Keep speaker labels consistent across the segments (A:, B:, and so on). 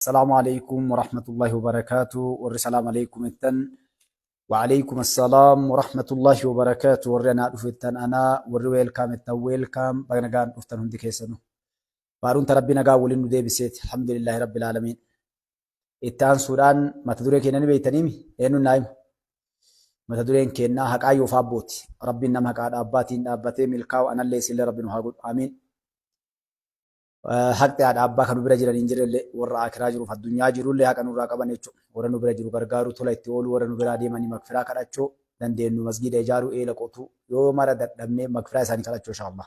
A: Assalaamu alaikum warahmatullahi wabarakaatu. Warri salaam alaikum jettan. Wa alaikum assalaam warahmatullahi wabarakaatu. Warri anaa dhufu jettan anaa, warri weelkaam jettan weelkaam. Baga nagaan dhuftan hundi keessanuu. Faaruun ta Rabbi nagaa waliin nu deebiseeti. Alhamdulillahi Rabbil aalamiin. Itti aansuudhaan mata duree keenya ni beektaniimi? Eenyuun naa hima? Mata dureen keenya haqaa yoof abbooti. Rabbiin nama haqaadha abbaatiin dhaabbatee milkaa'u anallee isinillee Rabbi nu haa godhu. Amiin. Haqxi haadha abbaa kan nu bira jiran hin jirrellee warra akiraa jiruuf addunyaa jirullee haqa nurraa qaban jechuudha. Warra nu bira jiru gargaaruu, tola itti ooluu, warra nu biraa deemanii magfiraa kadhachuu dandeenyu, masgiida ijaaruu, eela qotuu, yoo mara dadhabnee magfiraa isaanii kadhachuu inshaallah.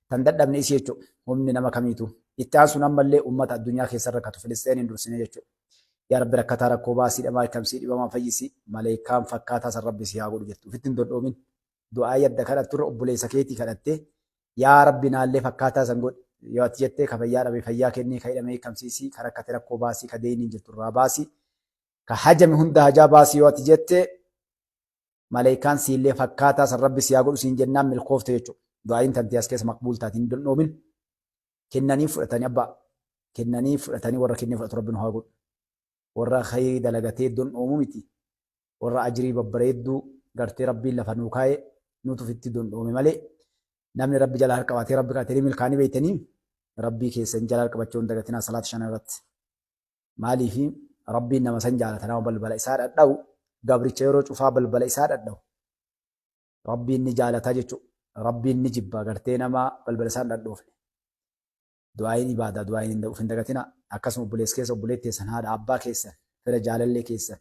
A: Tan dadhabne isii jechuudha. Humni nama kamiitu. Itti aansuun ammallee uummata addunyaa keessa rakkatu Filisteeniin dursine jechuudha. Yaa Rabbi rakkataa rakkoo baasii, dhamaa hiikamsii, dhibamaa fayyisi, maleekaan fakkaataa san Rabbi si haa godhu jettu. Ofitti hin dondhoomin. Du'aa yadda kadhatturra obboleessa keetii kadhattee yaa Rabbi naallee fakkaataa san godhi. Yoo ati jettee ka fayyaa dhabe fayyaa kennii, ka hidhame hiikamsiisi, ka rakkate rakkoo baasii, ka deeyniin jirtu irraa baasi, ka hajame hunda hajaa baasi yoo ati jette maleekaan siillee fakkaataa san Rabbi si haa godhu siin jennaan milkoofte jechuudha. Du'aayin tantee as keessa maqbuul taati hin dondhoomin. Kennanii fudhatanii abbaa. Kennanii fudhatanii warra kennee fudhatu Rabbi nu haa godhu. Warra khayrii dalagatee dondhoomu miti. Warra ajrii babbareedduu gartee Rabbiin lafa nuu kaaye nutu ofitti dondhoome malee namni Rabbi jala harka qabatee Rabbi kadhatee milkaanii beeytanii Rabbii keessan jala harka qabachuu hin dagatinaa salaata shan irratti. Maaliifi Rabbiin nama san jaalata nama balbala isaa dhadha'u gabricha yeroo cufaa balbala isaa dhadha'u Rabbiin ni jaalata jechuudha. Rabbiin ni jibba gartee nama balbala isaa hin dhadhoofne. Du'aa'iin ibaadaa du'aa'iin hin of hin dagatinaa. Akkasuma obboleessa keessa obboleetti teessan haadha abbaa keessan fira jaalallee keessan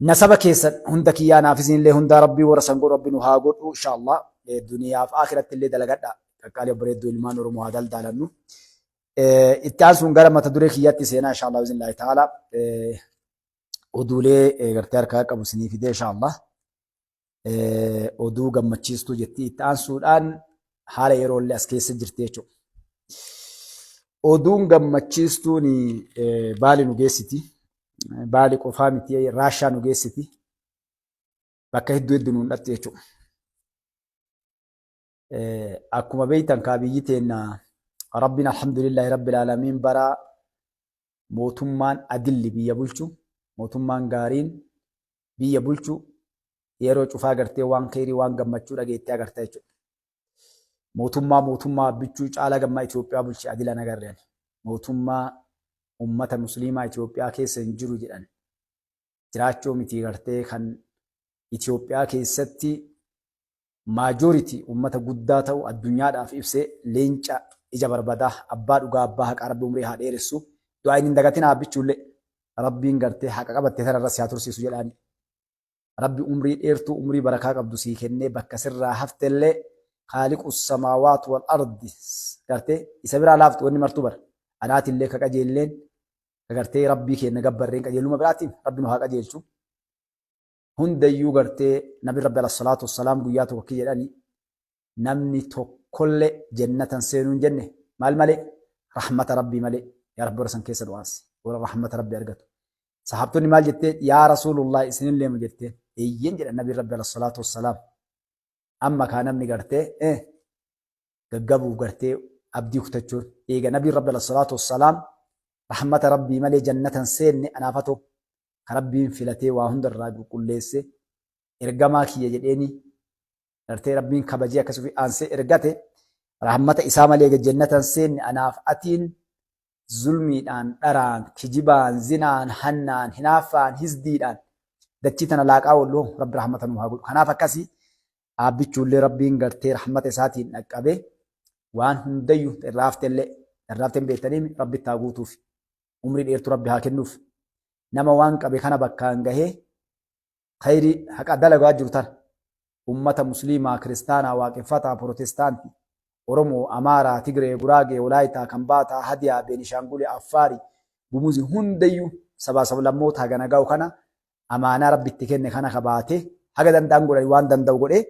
A: nasaba keessan hunda kiyyaa naaf isinillee hundaa Rabbii warra san godhu Rabbi nu haa godhu inshaallah. Duniyaaf akhiratti illee dalagadha. Qaqqaalii obboleedduu ilmaan Oromoo haa daldaalannu. Itti aansuun gara mata duree kiyyaatti seenaa inshaallah biiznillaahi ta'ala. Oduulee gartee harkaa qabu isinii fidee inshaallah. Oduu gammachiistuu jetti. Itti aansuudhaan haala yeroollee as keessa jirti jechuudha. Oduun gammachiistuun Baali nu geessiti. Baali qofaa miti Raashaa nu geessiti. Bakka hedduu hedduu nuun dhatti jechuudha. Akkuma beektan kaa biyyi teenna Rabbiin alhamdulillahi rabbil aalamiin bara mootummaan adilli biyya bulchu mootummaan gaariin biyya bulchu yeroo cufaa gartee waan kheyrii waan gammachuu dhageettee agarta jechuudha. Mootummaa mootummaa abbichuu caalaa gammaa Itoophiyaa bulche adila hin agarre ani. Mootummaa ummata musliimaa Itoophiyaa keessa hin jiru jedhan jiraachuu miti gartee kan Itoophiyaa keessatti majority ummata guddaa ta'u addunyaadhaaf ibsee leenca ija barbadaa abbaa dhugaa abbaa haqaa rabbi umrii haa dheeressu du'aa hin dagatinaa abbichuullee rabbiin gartee haqa qabatte tana irra si haa tursiisu jedhaani. Rabbi umrii dheertuu umrii barakaa qabdu sii kennee bakka sirraa haftellee kaaliqu samaawaat wal ardi gartee isa biraa laaftu wanni martuu bara anaatillee ka qajeelleen ka gartee rabbii keenna gabbarreen qajeeluma biraatiin rabbi nu haa qajeelchu hundayyuu gartee nabi rabbi alayhi salaatu wassalaam guyyaa tokko akki jedhani namni tokkolle jennatan seenuu hin jenne maal malee rahmata rabbii malee yaa rabbi warra san keessa nu aansi warra rahmata rabbii argatu Sahaabtonni maal jettee yaa Rasuulullah isinillee mu jettee eeyyen jedhan nabiin rabbi alayhi salaatu wassalaam. Amma kaa namni gartee gaggabuuf gartee abdii kutachuun eega nabiin rabbi alayhi salaatu wassalaam rahmata rabbii malee jannatan seenne anaafatoo ka rabbiin filatee waa hundarraa qulqulleesse ergamaa kiyya jedheeni gartee rabbiin kabajee akkasii fi aansee ergate rahmata isaa malee jannatan seenne anaaf atiin zulmiidhaan, dharaan, kijibaan, zinaan, hannaan, hinaaffaan, hisdiidhaan dachii tana laaqaa oollu rabbi rahmata nuu haa godhu. Kanaaf akkasii dhaabbichuullee rabbiin gartee rahmata isaatiin dhaqqabee waan hundayyu irraa haftellee irraa hafteen beektanii rabbi itti haa guutuuf. Umrii dheertuu rabbi haa kennuuf. Nama waan qabe kana bakkaan gahee khayrii haqa dalagaa jiru tana ummata musliimaa, kiristaanaa, waaqeffataa, protestaantii, Oromoo, Amaaraa, Tigree, Guraagee, Walaayitaa, Kambaataa, Hadiyaa, Beenishaanguli, Affaari, Gumuzi hundayyuu sabaa sablammoota hagana ga'u kana amaanaa rabbi itti kenne kana kabaatee haga danda'an godhani waan danda'u godhee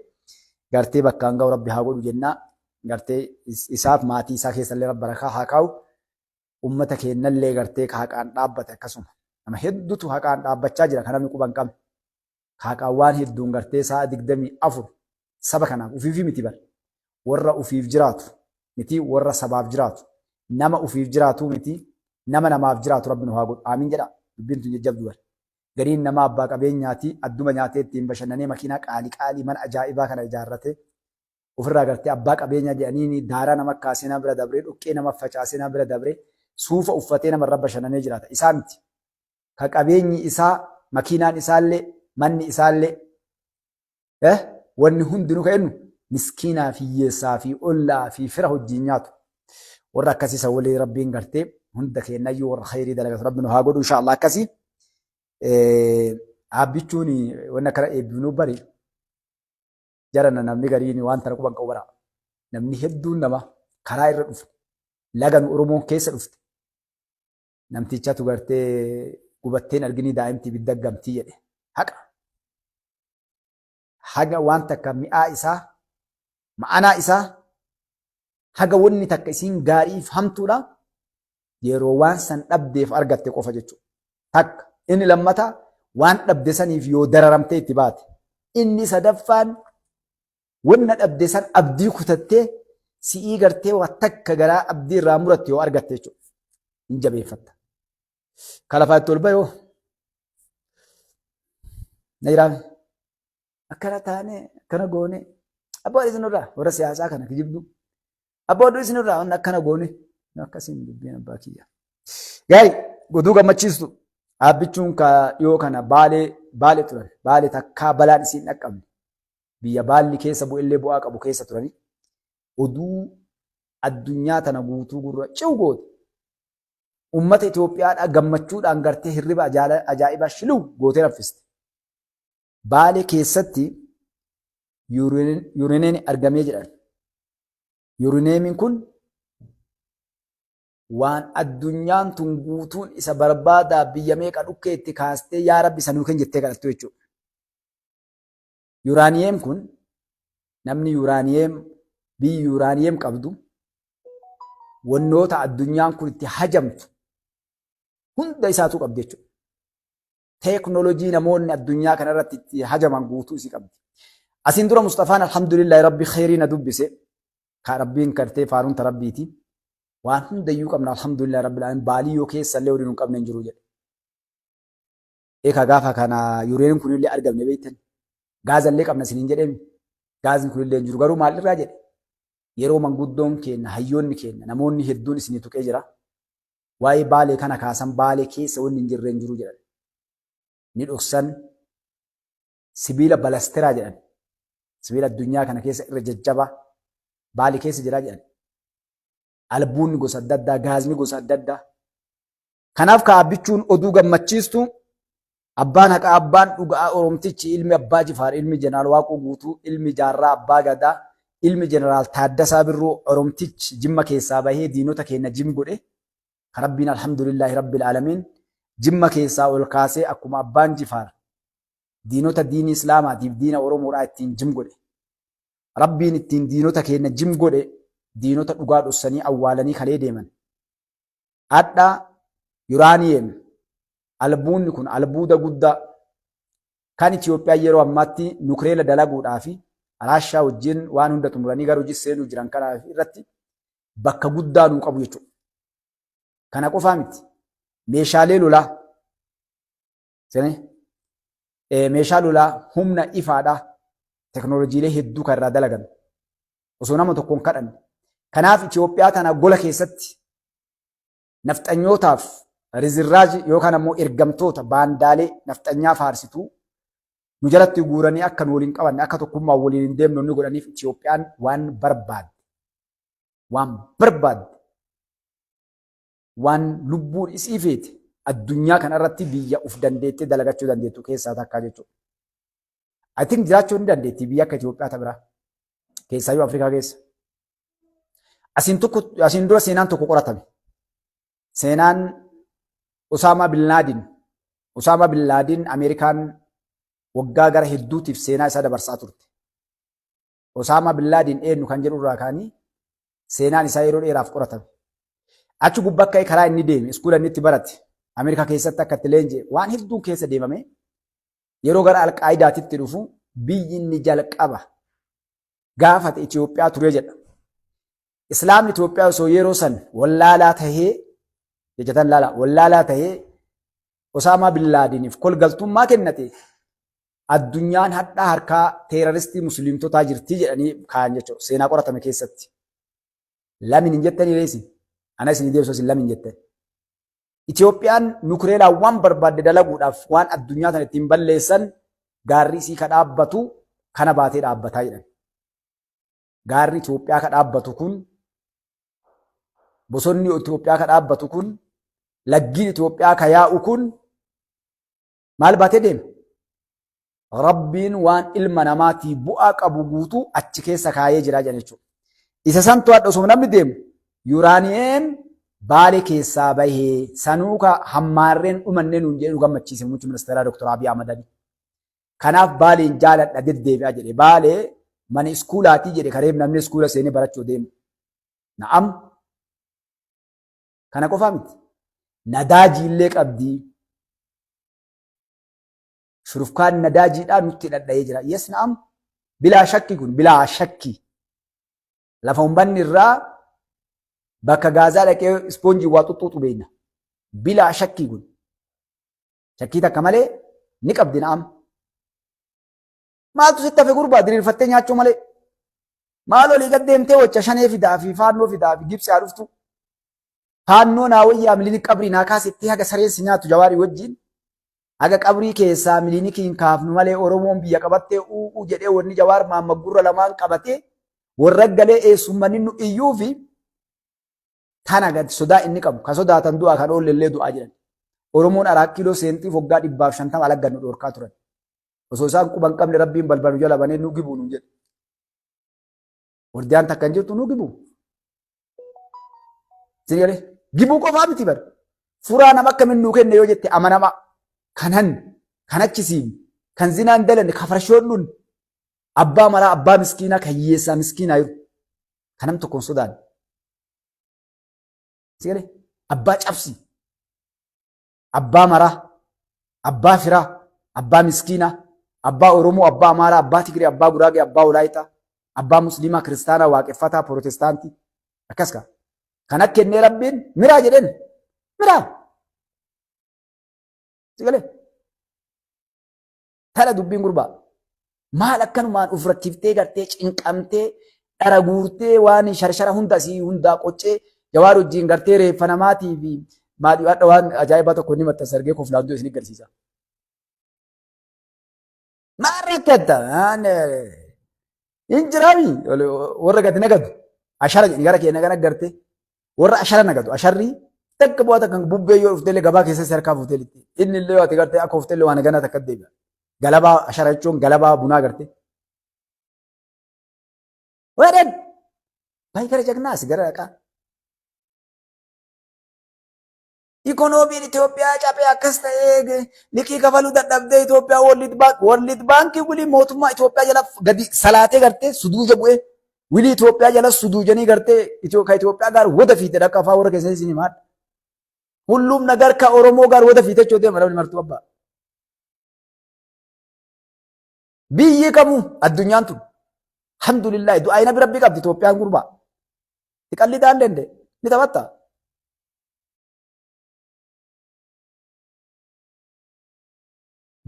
A: gartee bakkaan ga'u rabbi haa godhu jennaa gartee isaaf maatii isaa keessallee rabbi barakaa haa kaa'u. Ummata keennallee gartee ka haqaan dhaabbate akkasuma. Nama hedduutu haqaan dhaabbachaa jira kan namni quba hin qabne. Ka haqaan waan hedduun gartee sa'a 24 saba kanaaf ufiifi miti bar. Warra ufiif jiraatu miti warra sabaaf jiraatu. Nama ufiif jiraatu miti. Nama namaaf jiraatu Rabbi nu haa godhu. Aamiin jedhaa. Dubbiin tun jajjabdu bar. Gariin namaa abbaa qabeenyaati adduma nyaatee ittiin bashannanee makiinaa qaalii qaalii mana ajaa'ibaa kana ijaarratee ofirraa gartee abbaa qabeenyaa jedhaniini daaraa nama kaasee nama bira dabree dhoqqee nama facaasee nama bira dabree suufa uffatee nama irra bashannanee jiraata. Isaa miti. Ka qabeenyi isaa makiinaan isaallee manni isaallee wanni hundinuu ka ennu miskiinaa fi hiyyeessaa fi ollaa fi fira wajjin nyaatu. Warra akkasii san walii Rabbiin gartee hunda keenyayyuu warra khayrii dalagatu Rabbi nu haa godhu insha Allah akkasii. Aabbichuun wanni akkana eebbifnuu bari jarana namni gariin waan tana quban qabu bara. Namni hedduun nama karaa irra dhufte laga nu Oromoon keessa dhufte namtichatu gartee gubatteen arginii daa'imti ibidda gamtii jedhe haqa. Haga waan takka mi'aa isaa ma'anaa isaa haga wanni takka isiin gaariif hamtuudha yeroo waan san dhabdeef argatte qofa jechuudha. Takka inni lammataa waan dhabde saniif yoo dararamtee itti baate. Inni sadaffaan wanna dhabde san abdii kutattee si'ii gartee waa takka garaa abdii irraa muratte yoo argatte jechuudha. Hin jabeeffatta. Ka lafaa itti ol bayoo na jiraame. Akkana taane akkana goone abbaa isinirraa warra siyaasaa kana kijibdu abbaa oduu isinirraa wanna akkana goone akkasiin dubbiin abbaa kiyya. Gaarii oduu gammachiistu dhaabbichuun ka dhiyoo kana baalee baalee turan baalee takkaa balaan isiin dhaqqabne biyya baalli keessa bu'ellee bu'aa qabu keessa turani oduu addunyaa tana guutuu gurra ciu goote Ummata Itoophiyaadhaa gammachuudhaan gartee hirriba ajaa'ibaa shiluu gootee raffiste. Baalee keessatti yuurineemi argamee jedhan. Yuurineemiin kun waan addunyaan tun guutuun isa barbaadaa biyya meeqa dhukkee itti kaastee yaa rabbi isa nuu kenni jettee kadhattu jechuudha. Yuuraaniyeem kun namni yuuraaniyeem biyyi yuuraaniyeem qabdu wannoota addunyaan kun itti hajamtu hunda isaatu qabdi jechuudha. Teeknoolojii namoonni addunyaa kanarratti itti hajaman guutuu isii qabdi. Asiin dura Mustafaan alhamdulillahi rabbi kheyrii na dubbise. Ka rabbiin kartee faaruun ta rabbiiti. Waan hundayyuu qabna alhamdulillahi rabbil aalamiin baalii yoo keessa illee waliin hin qabne hin jiru jedhe. Ekaa gaafa kana yuureen kunillee argamne beektan. Gaazallee qabna isiniin jedheemi. Gaazni kunillee hin jiru garuu maalirraa jedhe. Yeroo manguddoon keenna hayyoonni keenna namoonni hedduun isinii tuqee jira. Waa'ee Baalee kana kaasan Baalee keessa wanni hin jirre hin jiru jedhan. Ni dhoksan sibiila balasteraa jedhan. Sibiila addunyaa kana keessa irra jajjabaa Baalee keessa jira jedhan. Albuunni gosa adda addaa, gaazni gosa adda addaa. Kanaaf kaabbichuun oduu gammachiistu abbaan haqaa abbaan dhugaa Oromtichi ilmi abbaa Jifaar ilmi Jeneraal Waaqoo Guutuu ilmi Jaarraa Abbaa Gadaa ilmi Jeneraal Taaddasaa Birruu Oromtichi Jimma keessaa bahee diinota keenya jim godhe ka Rabbiin alhamdulillaahi rabbil aalamiin Jimma keessaa ol kaasee akkuma abbaan Jifaar diinota diinii Islaamaatiif diina Oromoodhaa ittiin jim godhe Rabbiin ittiin diinota keenya jim godhe diinota dhugaa dhossanii awwaalanii kalee deeman. Hadha yuraaniyeem albuunni kun albuuda guddaa kan Itoophiyaan yeroo ammaatti nukreela dalaguudhaa fi Raashaa wajjin waan hunda xumuranii gara hojii seenuu jiran kana irratti bakka guddaa nuu qabu jechuudha. Kana qofaa miti. Meeshaalee lolaa meeshaa lolaa humna ifaadhaa teknooloojiilee hedduu kan irraa dalagan osoo nama tokkoon kadhanne. Kanaaf Itoophiyaa tana gola keessatti nafxanyootaaf rizirraaji yookaan ammoo ergamtoota baandaalee nafxanyaa faarsituu nu jalatti guuranii akka nu waliin qabanne akka tokkummaa waliin hin deemne nu godhaniif Itoophiyaan waan barbaadde waan barbaadde waan lubbuun isii feete addunyaa kanarratti biyya uf dandeettee dalagachuu dandeettu keessaa takkaa jechuudha. I think jiraachuu ni dandeetti biyya akka Itoophiyaa ta biraa. Keessaayyuu Afrikaa keessa. Asiin tokko asiin dura seenaan tokko qoratame. Seenaan Osaamaa Bin Laadin. Osaamaa Bin Laadin Ameerikaan waggaa gara hedduutiif seenaa isaa dabarsaa turte. Osaamaa Bin Laadin eenyu kan jedhu irraa kaanii seenaan isaa yeroo dheeraaf qoratame. Achi gubbaa ka'ee karaa inni deeme, iskuula inni itti barate, Ameerikaa keessatti akka itti leenji'e waan hedduun keessa deemame yeroo gara Alqaayidaatitti dhufu biyyi inni jalqaba gaafate Itoophiyaa ture jedha. Islaamni Itoophiyaa osoo yeroo san wallaalaa tahee Jecha tan laala wallaalaa tahee Osaamaa bin Laadiniif kolgaltummaa kennate addunyaan hadhaa harkaa teeraristii musliimtotaa jirtii jedhanii kaayan jechuudha seenaa qoratame keessatti. Lamin hin jettanii reesi? Ana isin deebisoo isin lamin jettan. Itoophiyaan nukireelaan waan barbaadde dalaguudhaaf waan addunyaa tana ittiin balleessan gaarri isii ka dhaabbatu kana baatee dhaabbataa jedhan. Gaarri Itoophiyaa ka dhaabbatu kun bosonni Itoophiyaa ka dhaabbatu kun laggiin Itoophiyaa ka yaa'u kun maal baatee deema? Rabbiin waan ilma namaatii bu'aa qabu guutuu achi keessa kaayee jira jedhan jechuudha. Isa santu hadha osoo namni deemu yuuraaniyeem Baalee keessaa bahee sanuu ka hammaarreen dhumannee nuun jedhee nu gammachiise muummichi ministeeraa Dr. Abiy Ahmad Ali. Kanaaf Baaleen jaaladha deddeebi'a jedhe. Baalee mana iskuulaatii jedhe kareef namni iskuula seenee barachuu deemu. Na'am. Kana qofaa miti. Nadaajii illee qabdii. Shurufkaan nadaajiidhaa nutti dhadha'ee jira. Yes na'am. Bilaa shakki kun bilaa shakki. Lafa ummanni irraa bakka gaazaa dhaqee ispoonjii waa xuxxuuxu beekna. Bilaa shakkii kun. Shakkii takka malee ni qabdi na'am. Maaltu sitti hafe gurbaa diriirfattee nyaachuu malee. Maal olii gad deemtee wacca shanee fidaa fi faannoo fidaa fi gibsi haa dhuftu. Faannoo naa wayyaa milinik qabrii naa kaasitti haga sareen si nyaattu jawaarii wajjin. Haga qabrii keessaa milinikiin kaafnu malee Oromoon biyya qabattee u'uu jedhee wanni jawaar maamma gurra lamaan qabatee warra galee eessummanni nu iyyuu fi tana gad sodaa inni qabu ka sodaatan du'aa kan oolle illee du'aa jedhan. Oromoon Araat Kiiloo seentiif waggaa 150 alaggan nu dhoorkaa turan. Osoo isaan quba hin qabne Rabbiin balbala nu jala banee nu gibuu nu jedhe. Wardiyaan takka hin jirtu nu gibuu. Isin galee gibuu qofaa miti bar. Furaa nama akkamiin nuu kenne yoo jette amanamaa kan hanne kan achi siimne kan zinaan dalanne kan farshoon dhunne abbaa maraa abbaa miskiinaa kan hiyyeessaa miskiinaa jiru kan nam tokko hin sodaanne. Isin galee abbaa cabsii abbaa maraa abbaa firaa abbaa miskiinaa abbaa Oromoo abbaa Amaaraa abbaa Tigree abbaa Guraagee abbaa Walaayitaa abbaa Musliimaa Kiristaanaa Waaqeffataa Pirootestaantii akkas kaa. Kan akka kennee Rabbiin miraa jedheen miraa. Si galee? Tana dubbiin gurbaa. Maal akkanumaan uf rakkiftee gartee cinqamtee dhara guurtee waan sharshara hunda asii hundaa qoccee jawaar wajjin gartee reeffa namaatii fi maadhi hadha waan ajaa'ibaa tokko inni maxxansa argee koflaan du'e isin agarsiisa. Maal rakkatta? Hin jiraami warra gadi nagadu ashara jedhi gara keenya kana garte warra ashara nagadu asharri takka bu'aa takka bubbee yoo dhuftellee gabaa keessatti harkaa fuutee litti inni illee yoo ati garte akka uftellee waan ganaa takka deebi'a. Galabaa ashara jechuun galabaa bunaa garte. Weedhan baay'ee gara jagnaas gara dhaqaa. Ikonoomiin Itoophiyaa caphee akkas ta'ee liqii kafaluu dadhabdee Itoophiyaa World Bank wilii mootummaa Itoophiyaa jala gadi salaatee gartee suduuja bu'ee wilii Itoophiyaa jala suduujanii gartee ka Itoophiyaa gaar wada fiite dhaqqa afaan warra keessanii isin himaadha. Hullum nagar ka Oromoo gaar wada fiite jechuu deema namni martuu abbaa. Biyyi kamuu addunyaan tun alhamdulillah du'aa nabi rabbii qabdi Itoophiyaan gurbaa. Tiqalli daan dende ni taphatta.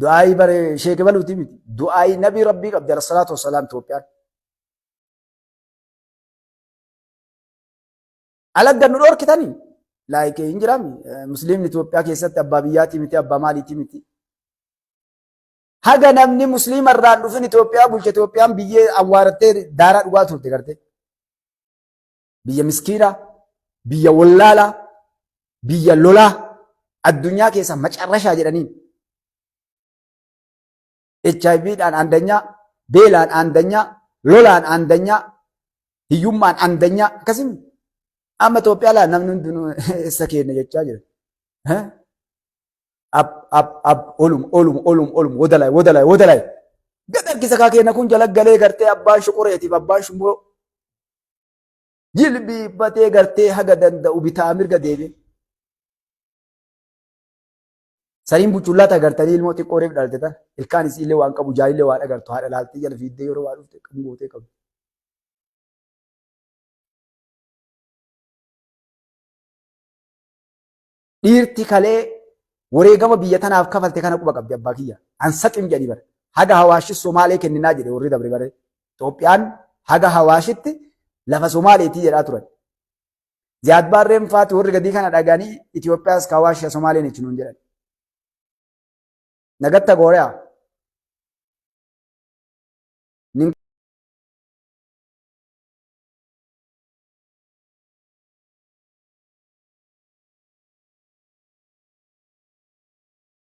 A: Du'aayii bare sheeke baluuti miti. Du'aayii nabii rabbii qabdi alayhi salaatu wassalaam Itoophiyaan. Alaggan nu dhorkitanii laayikee hin jiraami. Musliimni Itoophiyaa keessatti abbaa biyyaatii miti abbaa maaliitii miti. Haga namni musliima irraan dhufin Itoophiyaa bulche Itoophiyaan biyyee awwaarattee daaraa dhugaa turte gartee. Biyya miskiinaa, biyya wallaalaa, biyya lolaa addunyaa keessa macarrashaa jedhaniin. HIV dhaan aandanyaa, beelaan aandanyaa, lolaan aandanyaa, hiyyummaan aandanyaa akkasii amma Itoophiyaa laa namni hundinuu eessa keenya jechaa jira. Ab ab ab olum olum olum olum wodalay wodalay wodalay. Gad harkisa kaa keenya kun jala galee gartee abbaan shuqureetiif abbaan shumburoo. Jilbiibbatee gartee haga danda'u bitaa mirga deebi'e. Sariin buchullaa tagartanii ilmoo xiqqoo reef dhalte tan ilkaan isii illee waan qabu jaalillee waan agartu haadha laaltee jala fiiddee yeroo waa dhufte qabu gootee qabdu. Dhiirti kalee wareegama biyya tanaaf kafalte kana quba qabdi, abbaa kiyya. Ansaxim jedhanii bara. Haga Hawaashi Somaalee kenninaa jedhe warri dabre bare. Itoophiyaan haga Hawaashitti lafa Somaaleetii jedhaa turan. Ziyaad Baarreen faati warri gadii kana dhaganii Itoophiyaas ka Hawaashi Somaaleen itti nuun jedhan. Nagatta Gooriyaa.